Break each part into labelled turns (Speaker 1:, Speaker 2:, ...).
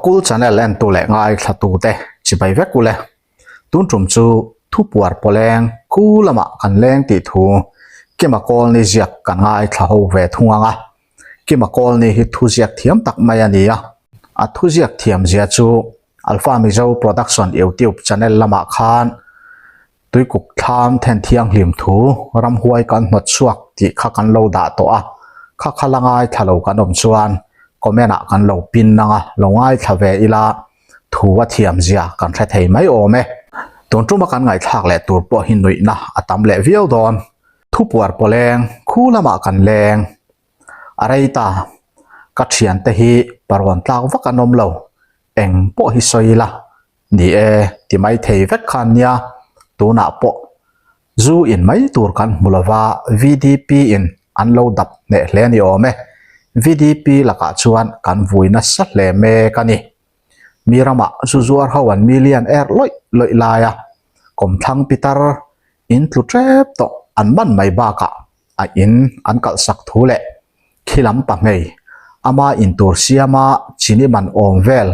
Speaker 1: Vakul channel entu leh ngaithla tute chibai vek ule. Tun tum chu thupuar pawleng khu lamah kan leng tih thu Kima Kawlni ziak kan ngaithla ho ve thung ang a. Kima Kawlni hi thuziak thiam tak mai a ni a. A thuziak thiam zia chu Alpha Mizo Production YouTube channel lamah khan Tuikuk thlam then thianghlim thu ramhuai kan hnawt chhuak tih kha kan lo dah tawh a, kha kha la ngaithla lo kan awm chuan comment ah kan lo pin ang a, lo ngaithla ve ila thu a thiam zia kan hre thei mai awm e. Tun tuma kan ngaihthlak leh tur pawh hi nuihna a tam leh viau dawn. Thupuar pawleng khu lamah kan leng a rei ta, ka thiante hi parawn tlak vak an awm lo, eng pawh hi sawi ila Ni e, ti mai thei vek khan nia, tunah pawh zu in mai tur kan hmu lova VDP in an lo dap hneh hle a ni awm e. VDP lakah chuan kan vui nasa hle mek a ni. Mi ramah zu zuar ho an million er lawih lawih lai a, kawmthlang pitar in tlu tep tawh an man mai bakah a in an kalhsak thu leh Khi lam pahmei, ama intur siama chini man awm vel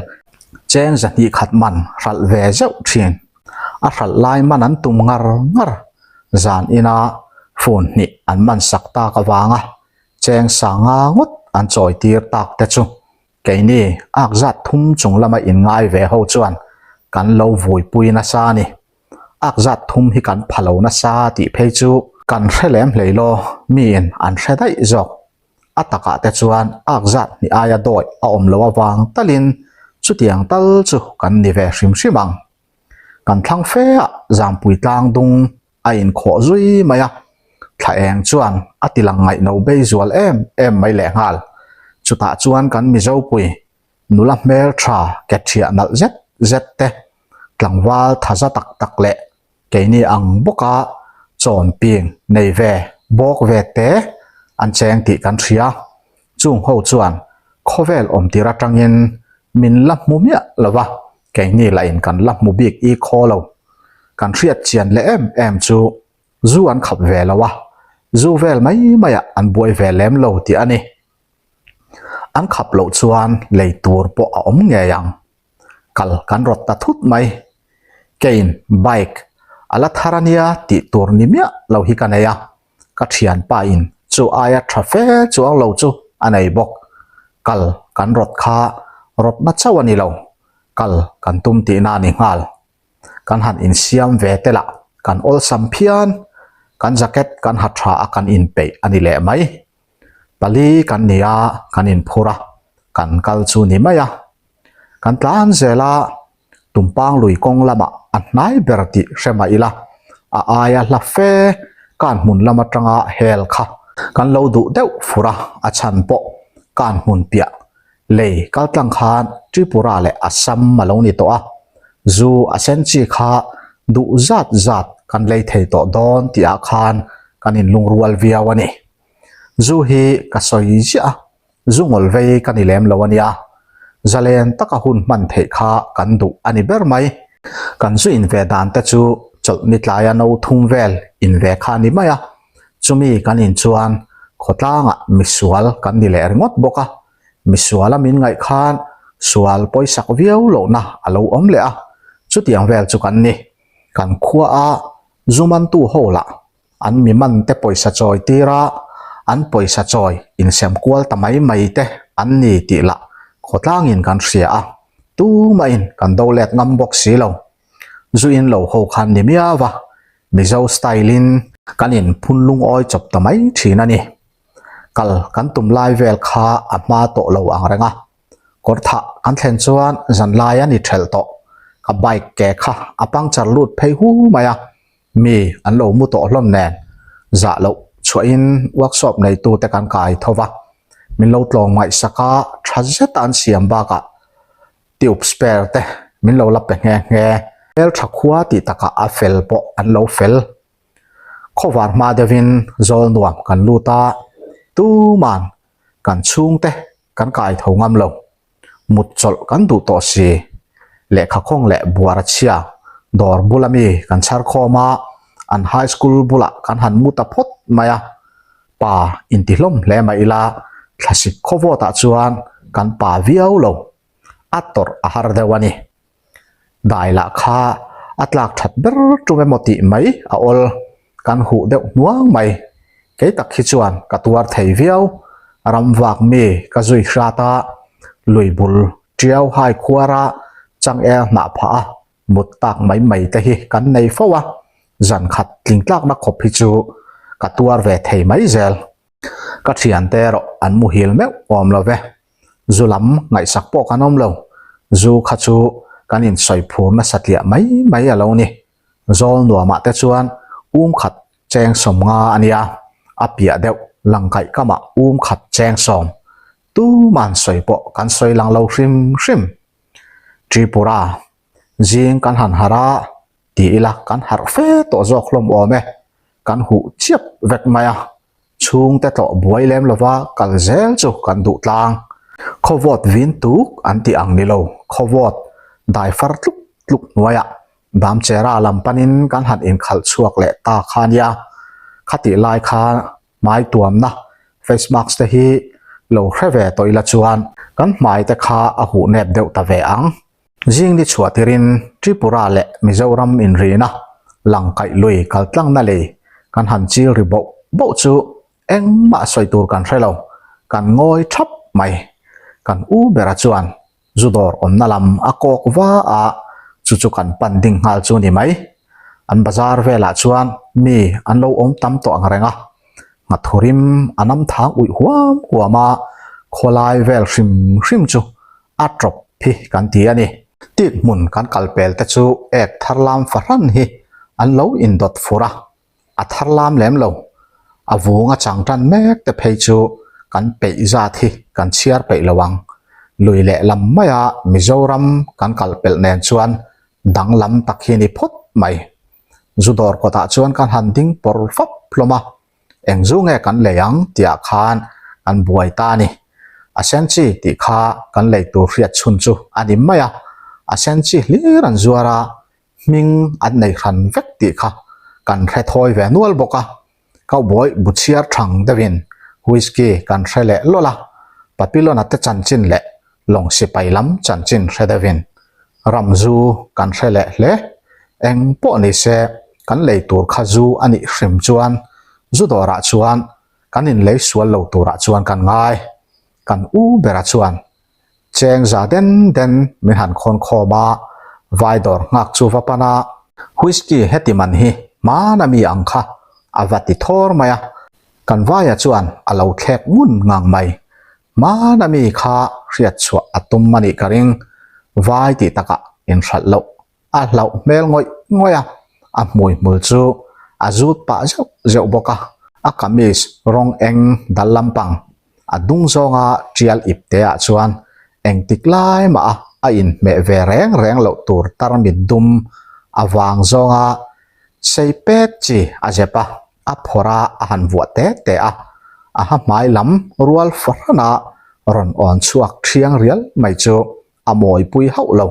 Speaker 1: cheng zahnih khat man hralh ve zeuh thin. A hralh lai man an tum ngar ngar. Zan ina phone hnih an man sak tak avanga cheng sanga ngawt an chawi tir tak te chu keini ak zat thum chung lama inngai ve ho chuan kan lo vuipui nasa a ni. Ak zat thum hi kan pha lo nasa tih phei chu kan hre lem hlei law, miin an hre daih zawk. A takah te chuan ak zat hnih aia dawi a awm lo avang talin chutiang tal chu kan ni ve hrim hrim ang. Kan thlang fe ah Zampui tlang dung a inkhawh zui mai a, thla eng chuan a ti lang ngaihno bei zual em em mai lehnghal. Chutah chuan kan Mizopui Nula hmel tha ke thiah nalh zet zet te, tlangval tha za tak tak leh keini ang bawka chawn ping nei ve bawk ve te an cheng tih kan hria. Chung ho chuan khawvel awm tir atangin min la hmu miah lo va, keini lah in kan la hmu bik i khaw lo. Kan hriat chian leh em em chu zu an khap ve lo a, zu vel mai maiah an buai ve lem lo tih a ni. An khap loh chuan lei tur pawh a awm ngei ang. Kal kan rawt ta thut mai. Kein bike a la thar a nia tih tur ni miah lo hi ka nei a, ka thianpa in chu aia tha fe chuang lo chu a nei bawk. Kal kan rawt kha rawtna chauh a ni lo, kal kan tum tihna a ni nghal. Kan han insiam ve tel a, kan awlsam phian, kan jacket kan ha tha a kan inpeih a ni leh mai. Pali kan ni a, kan inphur a, kan kal chu ni mai a. Kan tlan zel a, Tumpang lui kawng lamah a hnai ber tih hre mah ila, a aia hla fe kan hmun lam atanga hel kha kan lo duh deuh fur a, a chhan pawh kan hmun piah lei kaltlang khan Tripura leh Assam a lo ni tawh a, zu a sen chi kha duh zat zat kan lei thei tawh dawn tih ah khan kan inlungrual viau a ni. Zu hi ka sawi ziah a, zu ngawl vei ka ni lem lo a nia. Zalen taka hun hman theih kha kan duh a ni ber mai. Kan zu in ve dan te chu chawlh ni tlaia no thum vel in ve kha a ni mai a, chumi kan in chuan khawtlangah misual kan ni leh ringawt bawk a, misuala min ngaih khan sual pawisak viau lohna a lo awm leh a, chutiang vel chu kan ni. Kan khua a zu mantu ho lah An mi man te pawisa chawi tir a, an pawisa chawi insem kual ta mai mai te an ni tih lah khawtlangin kan hria a, tumahin kan do let ngam bawk si lo. Zu in lo ho khan ni miau a, Mizo style in kan in phun lungawi chawp ta mai thin a ni. Kal kan tum lai vel kha a hma tawh lo ang reng a, kawr thah kan thlen chuan zan lai a ni thelh tawh, ka bike ke kha a puncture lut phei hu mai a, Mi an lo mu tawh hlawm nen zah loh chhuahin workshop neitute kan kai tho va, min lo tlawm ngaihsak a, tha zeta an siam bakah tube spare te min lo la pe nghe nghe. Hmeltha khua tih takah a fel pawh an lo fel. Khawvar hma deuhin zawl nuam kan lut a, tuman kan chhungte kan kai tho ngam lo. Mut chawlh kan duh tawh si. Lehkha khawng leh buar a chhia. Dawr bula mi kan chhar khawm a, an high school bulah kan han mu ta phawt mai a. Pa inti hlawm hle mah ila, thlasik khawvawtah chuan kan pa viau lo. A tawrh a har deuh a ni. Dai lah kha a tlak that ber tum emaw tih mai a awl. Kan huh deuh hnuang mai. Kei tak hi chuan ka tuar thei viau. Ram vak mi ka zui hrat a, lui bul tiau hai khuara changel hnah phah a mut tak mai mai te hi kan nei fo a, zan khat tling tlakna khawp hi chu ka tuar ve thei mai zel. Ka thiante erawh an muhil meuh awm lo ve. Zu lam ngaihsak pawh kan awm lo, zu kha chu kan insawi phur nasa tliah mai mai a lo ni. Zawl nuamah te chuan um khat cheng 50 a nia, a piah deuh langkaih kamah um khat cheng 10. Tuman sawi pawh kan sawi lang lo hrim hrim. Tripura, zing kan han harh a, ti ila kan harh fe tawh zawk hlawm awm e, kan huh chiap vek mai a. Chhungte tlawh buai lem lova kal zel chu kan duh tlang. Khawvawt vin tuk an tih ang ni lo, khawvawt dai far tluk tluk hnuaiah Damchera lam panin kan han inkhalh chhuak leh ta kha nia. Khatih lai kha hmai tuamna face mask te hi lo hre ve tawh ila chuan kan hmai te kha a huh nep deuh ta ve ang. Zing ni chhuah tirin Tripura leh Mizoram inrina langkaih lui kaltlangna lei kan han chil ri boh boh chu engmah sawi tur kan hre lo, kan ngawi thap mai. Kan u bera chuan zu dawr awmna lam a kawk va a, chu chu kan pan ding nghal chu ni mai. An bazar velah chuan mi an lo awm tam tawh ang reng a, nghathurim a nam thang uih huam huam a, khawlai vel hrim hrim chu a tawp hi kan ti a ni. Tik hmun kan kal pel te chu ek thar lam fahran hi an lo indawt fur a, a thar lam lem lo. A vung a chang tan mek te phei chu kan peih zat hi kan chhiar peih lo ang. Lui leh lam maia Mizoram kan kal pelh nen chuan danglam tak hi ni phawt mai. Zu dawr kawtah chuan kan han ding pawr fap hlawm a. Eng zu nge kan lei ang tihah khan kan buai ta a ni. A sen chi tih kha kan lei tur hriat chhun chu a ni mai a, a sen chi hlir an zuar a, hming an nei hran vek tih kha kan hre thawi ve nual bawk a. Cowboy bu chhiar thang deuhin whisky kan hre leh lawlh a, Papillon-a te chanchin leh lawng sipai lam chanchin hre deuhin ram zu kan hre leh hle. Eng pawh ni se kan lei tur kha zu a nih hrim chuan zu dawrah chuan kan inlei sual lo turah chuan kan ngai. Kan u bera chuan cheng za den den min han khawn khawm a, vai dawr nghak chu va pan a, Whisky heti man hi hmana mi ang kha a va ti thawr mai a, kan vaia chuan a lo thlek ngun ngang mai. Hmana mi kha hriat chhuah a tum a nih ka ring, vai tih takah inhralh loh a hlauh hmel ngawih ngawih a, a hmui hmul chu a zut pah zeuh zeuh bawk a, a kamis rawng eng dal lampang a dung zawnga tial ip te ah chuan engtik lai mah a a inhmeh ve reng reng loh tur tarmit dum a vang zawnga sei pet chi a zep a, a phawrh a a han vuah te te a, a ha hmai lam rual fahran a rawn awn chhuak thiang rial mai chu a mawipui hauh lo.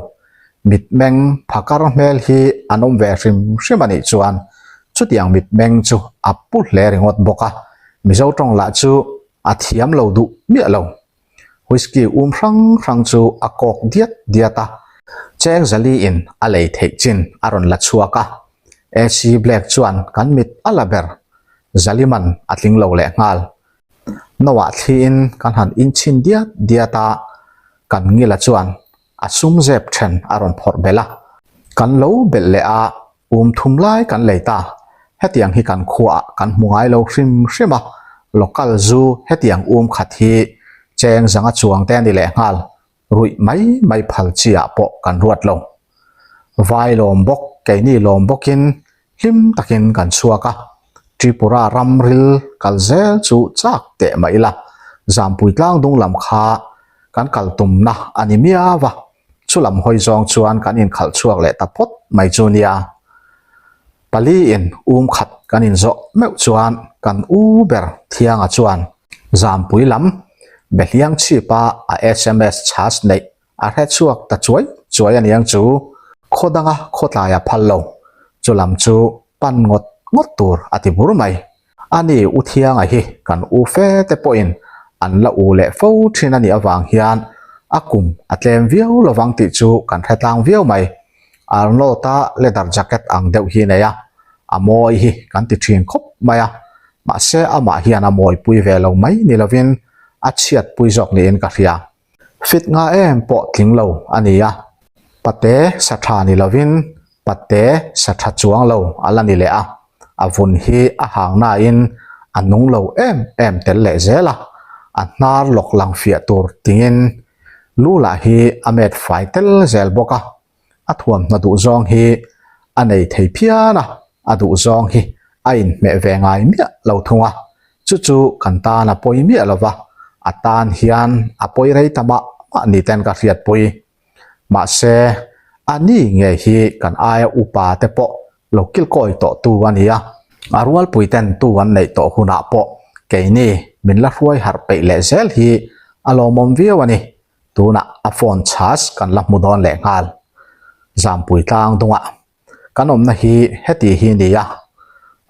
Speaker 1: Mitmeng phakar hmel hi an awm ve hrim hrim a nih chuan chutiang mitmeng chu a pu hle ringawt bawk a, Mizo tawng lah chu a thiam lo duh miah lo. Whisky um hrang hrang chu a kawk diat diat a, cheng zali in a lei theih chin a rawn la chhuak a, AC Black chuan kan mit a la ber, zali man a tling lo leh nghal. Noah thliin kan han inchhin diat diat a, kan ngila chuan a sum zep then a rawn phawrh belh a. Kan lo belh leh a, um thum lai kan lei ta. Hetiang hi kan khuaah kan hmu ngai lo hrim hrim a, local zu hetiang um khat hi cheng zanga chuang te a ni lehnghal, ruih mai mai phal chi ah pawh kan ruat lo. Vai lawm bawk, keini lawm bawkin hlim takin kan chhuak a, Tripura ram ril kal zel chu chak teh mah ila, Zampui tlang dung lam kha kan kal tumna a ni miau a, chu lam hawi zawng chuan kan inkhalh chhuak leh ta phawt mai chu nia. Pali in um khat kan inzawh meuh chuan kan u ber Thianga chuan Zampui lam Behliang chhipa a sms chhas neih a hre chhuak ta chuai chuai a niang chu khaw danga khawtlai a phal lo, chu lam chu pan ngawt ngawt tur a ti bur mai. Ani U Thianga hi kan u fe te pawhin an la u leh fo thin a nih avang hian. A kum a tlem viau lovang tih chu kan hre tlang viau mai. Arnold-a leather jacket ang deuh hi nei a, a mawi hi kan ti thin khawp mai a. Mahse amah hian a mawipui ve lo mai ni lovin a chhiatpui zawk niin ka hria. Fit nga em pawh tling lo a ni a, pate sa tha ni lovin pate sa tha chuang lo a la ni leh a, a vun hi a hang nain a nung lo em em tel leh zel a, a hnar lawk lang fiah tur tingin lu lah hi a met fai tel zel bawk a. A thuamhnaw duh zawng hi a nei thei phian a, a duh zawng hi a inhmeh ve ngai miah lo thung a, chu chu kan tan a pawi miah lo va, a tan hian a pawi rei ta mah mah ni ten ka hriatpui. Mahse, a ni ngei hi kan aia upa te pawh lo kilkawi tawh tu a ni a, a rualpui ten tu an neih tawh hunah pawh keini min la hruai harh peih leh zel hi a lawmawm viau a ni. Tunah a phone charge kan la hmu dawn leh nghal. Zampui tlang dungah kan awmna hi heti hi ni a,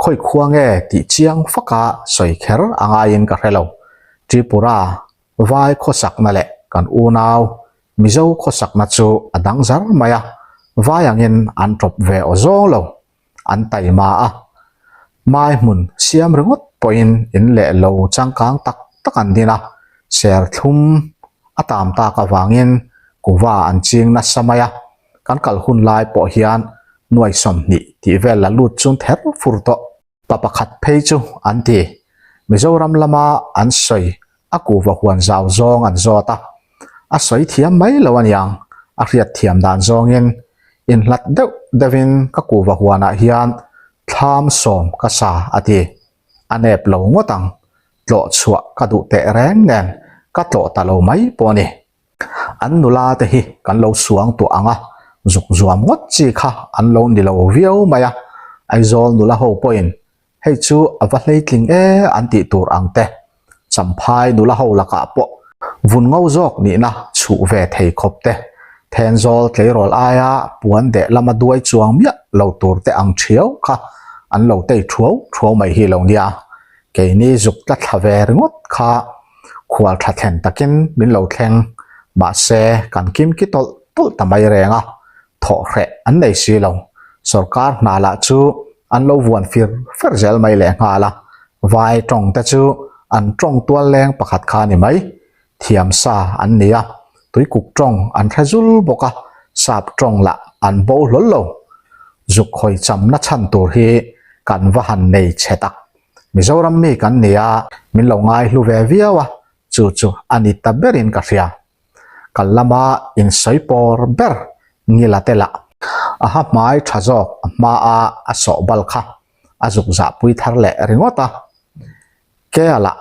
Speaker 1: khawi khua nge tih chiang faka sawi kher a ngaiin ka hre lo. Tripura vai khawsakna leh kan unau Mizo khawsakna chu a dang zar mai a, vai angin an tawp ve aw zawng lo. an taima a, mai hmun siam ringawt pawhin in leh lo changkang tak tak an din a, serthlum a tam tak avangin kuva an ching nasa mai a, kan kal hun lai pawh hian nuai 20 tih vel la lut chun ther fur tawh. Pa pakhat phei chu an ti, Mizoram lama an sawi a kuva huan zau zawng an zawt a, a sawi thiam mai lo aniang, a hriat thiam dan zawngin inhlat deuh deuhin ka kuva huanah hian thlam sawm ka sa a ti. A nep lo ngawt ang, tlawh chhuah ka duh teh reng nen ka tlawh ta lo mai pawh a ni. An nula te hi kan lo suang tuah ang a, zuk zuam ngawt chi kha an lo ni lo viau mai a, Aizawl nula ho pawhin Hei chu a va hleitling e an tih tur ang te. Champhai nula ho lakah pawh vun ngo zawk nihna chhuh ve thei khawp te. Thenzawl tleirawl aia puan deh lama duai chuang miah lo tur te ang thiau kha an lo tei thuau thuau mai hi lo nia. Keini zuk tla thla ve ringawt kha khual tha thlen takin min lo thleng. Mahse kan kimki tawlh tawlh ta mai reng a. Thawh hreh an nei si lo. Sorkar hna lah chu an lo vuan fir fer zel mai leh nghal a, vai tawng te chu an tawng tual leng pakhat kha a ni mai. Thiam sa an ni a, tuikuk tawng an hre zul bawk a, sap tawng lah an bo hlawl lo. Zuk hawi chamna chhan tur hi kan va han nei chhe tak. Mizoram mi kan ni a, min lo ngai hlu ve viau a, chu chu a ni ta berin ka hria. Kal lama insawi pawr ber Ngila te lah a ha hmai tha zawk a hma a a sawh bal kha a zuk zah pui thar leh ringawt a. Kea lah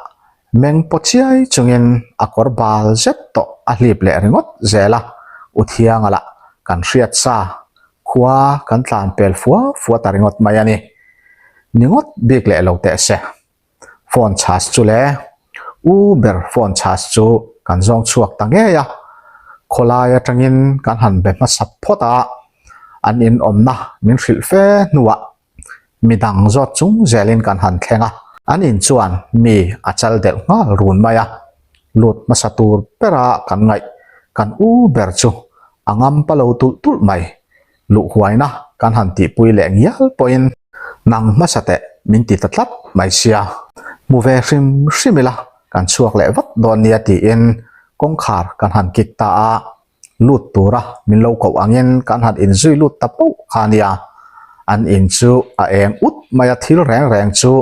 Speaker 1: meng paw chiai chungin a kawr bal zet tawh a hlip leh ringawt zel a, U Thianga lah kan hriat sa khua kan tlan pel fua fua ta ringawt mai a ni. Ni ngawt bik leh lo teh se. Phone chhas chu le u ber phone chhas chu kan zawng chhuak ta ngei a, khawlai atangin kan han be hmasa phawt a, an in awmna min hrilh fe hnuah midang zawt chung zelin kan han thleng a, an in chuan mi a chal delh nghal run mai a, lut hmasa tur bera kan ngaih kan u ber chu a ngam pa lo tulh tulh mai. Luh huaina kan han tihpui leh ngial pawhin nang hmasa teh min ti ta tlat mai sia. Hmu ve hrim hrim ila kan chhuak leh vat dawn nia tiin kawngkhar kan han kik ta a, lut tura min lo koh angin kan han inzui lut ta poh kha nia. An in chu a eng ut mai a thil reng reng chu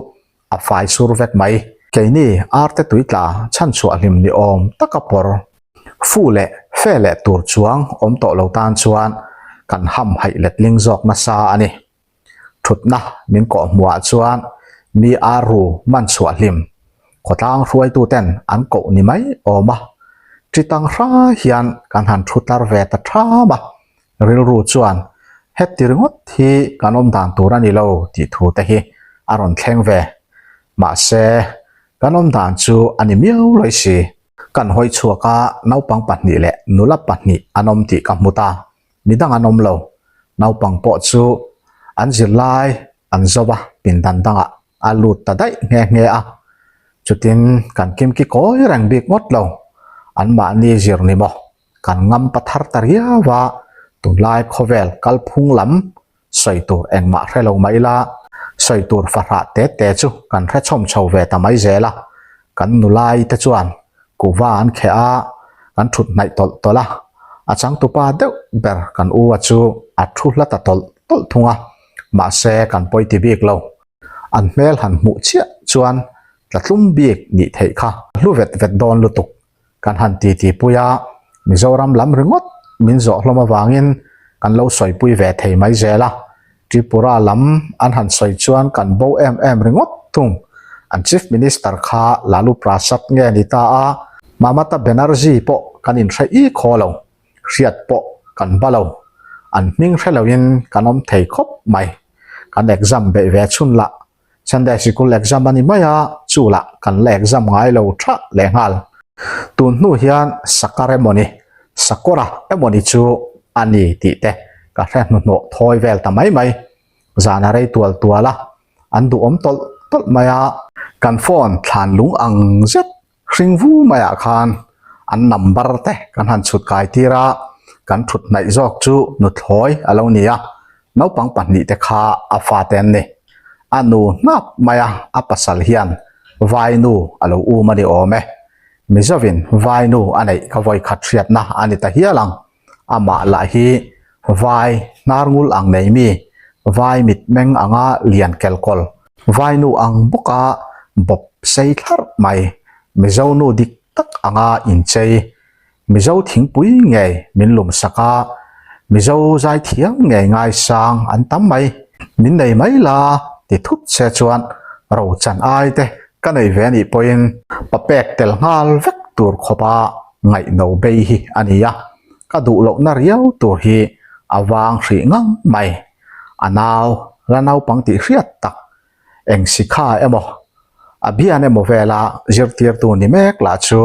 Speaker 1: a fai sur vek mai. Keini arte tuitla chhanchhuah hlim ni awm taka pawr fu leh fe leh tur chuang awm tawh lo tan chuan kan ham haih letling zawk nasa a ni. Thutna min kawh hmuhah chuan mi ar ru man chhuah hlim khawtlang hruaituten an koh ni mai awm a, ṭi tang hra hian kan han thu tlar ve ta ṭham a. Rilru chuan heti ringawt hi kan awm dan tur a ni lo tih thu te hi a rawn thleng ve. Mahse, kan awm dan chu a ni miau lawi si. Kan hawi chhuak a, naupang pahnih leh nula pahnih an awm tih ka hmu ta. Midang an awm lo. Naupang pawh chu an zirlai an zo va, pindan dangah a lut ta daih nghe nghe a. Chutin kan kimki kawi reng bik ngawt lo. Anmahni zir ni maw? Kan ngampa thar ta riau a, tunlai khawvel kalphung lam sawi tur engmah hre lo mah ila, sawi tur fahrah te te chu kan hre chhawm chho ve ta mai zel a. Kan nulai te chuan kuva an kheh a, kan thut hnaih tawlh tawlh a, a changtupa deuh ber kan u a chu a thu hla ta tawlh tawlh thung a, mahse kan pawi ti bik lo. An hmel han hmuh chiah chuan tla tlum bik nih theih kha hlu vet vet dawn lutuk. Kan han titi pui a, Mizoram lam ringawt min zawh hlawm avangin kan lo sawipui ve thei mai zel a, Tripura lam an han sawi chuan kan bo em em ringawt thung. An Chief Minister kha Lalu Prasad nge ni ta a, Mamata Banerjee pawh kan inhre ik haw lo, hriat pawh kan ba lo. An hming hre loin kan awm thei khawp mai. Kan exam beih ve chhun lah Sunday sikul exam a ni mai a, chu lah kan la exam ngai lo tha lehnghal. Tun hnu hian Sakar emawni, Sakawra emawni chu a ni tih te ka hre hnuhnawh thawi vel ta mai mai. Zan a rei tual tual a, an duhawm tawlh tawlh mai a. Kan phone thlan lung ang zet Hring vu maiah khan an number te kan han chhut kai tir a, kan thut hnaih zawk chu nuthlawi a lo ni a, naupang pahnih te kha a fate an ni. A nu hnap mai a, a pasal hian vainu a lo um a ni awm e. Mizovin vainu a neih ka vawikhat hriatna a ni ta hial ang. Amah lah hi vai hnar ngul ang nei mi, vai mitmeng anga lian kelkawl, vai nu ang bawka bawp sei thlarh mai, Mizo nu dik tak anga inchei, Mizo thingpui ngei min lum sak a, Mizo zaithiam ngei ngaisang an tam mai. Min nei mai la ti thut se chuan rochan ai te ka nei ve anih pawhin papek tel nghal vek tur khawpa ngaihno bei hi a ni a, ka duh lohna riau tur hi a vang hrih ngang mai. A nau la naupang tih hriat tak, eng sikha emaw, a bian emaw vela zirtirtu ni mek lah chu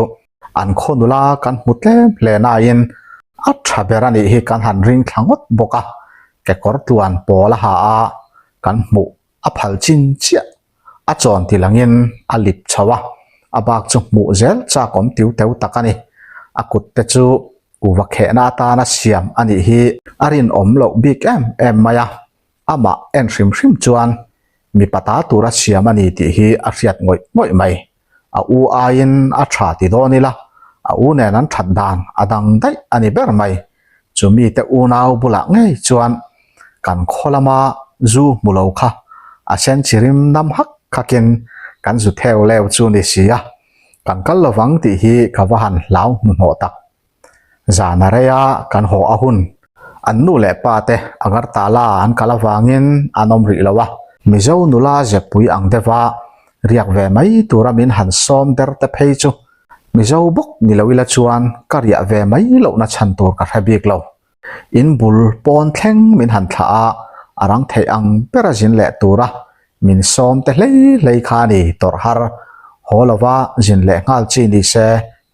Speaker 1: an khaw nula kan hmu tlem hle nain a tha ber a nih hi kan han ring thla ngawt bawk a, kekawr tluan pawl a ha a, kan hmuh a phal chin chiah. A chawn ti langin a lip chho a, a bak chu hmuh zel chak awm tiu teu tak a ni. A kut te chu kuva khehna atana siam a nih hi a rinawm loh bik em em mai a, amah en hrim hrim chuan mipa ta tura siam a ni tih hi a hriat ngawih ngawih mai. A u aiin a tha ti dawn ila, a u nen an that dan a dang daih a ni ber mai. Chu mite unau bulah ngei chuan kan khaw lama zu hmu lo kha a sen chirim nam hak hakin kan zu theu leu chu ni si a, kan kal lovang tih hi ka va han hlau hnuhnawh tak. Zan a rei a, kan haw a hun. An nu leh pa te Agartala an kal avangin an awm rih lo a. Mizo nula zepui ang deuha riak ve mai tura min han sawm der te phei chu Mizo bawk ni lo ila chuan ka riah ve mai lohna chhan tur ka hre bik lo. In bul pawn thleng min han thlah a, a rang theih ang bera zin leh tura min sawm te hlei hlei kha a ni tawrh har. Haw lova zin leh nghal chi ni se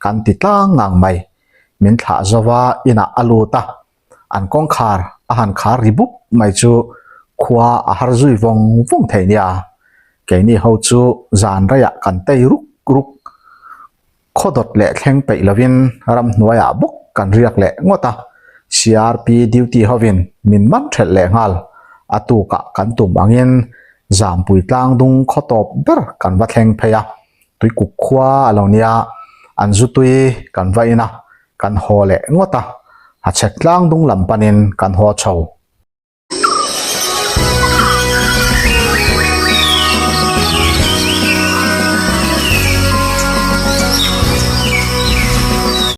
Speaker 1: kan ti tlang ngang mai. Min thlah zova inah a lut a, an kawngkhar a han khar ri bup mai chu khua a har zui vawng vawng thei nia. Keini ho chu zan reiah kan tei ruk ruk. Khaw dawt leh thleng peih lovin ramhnuaiah bawk kan riak leh ngawt a, CRP duty hovin min man thelh leh nghal. A tukah kan tum angin Zampui tlangdung khaw tawp ber kan va thleng phei a, tuikuk khua a lo nia, an zu tui kan va in a, kan haw leh ngawt a, Hachhek tlangdung lam panin kan haw chho.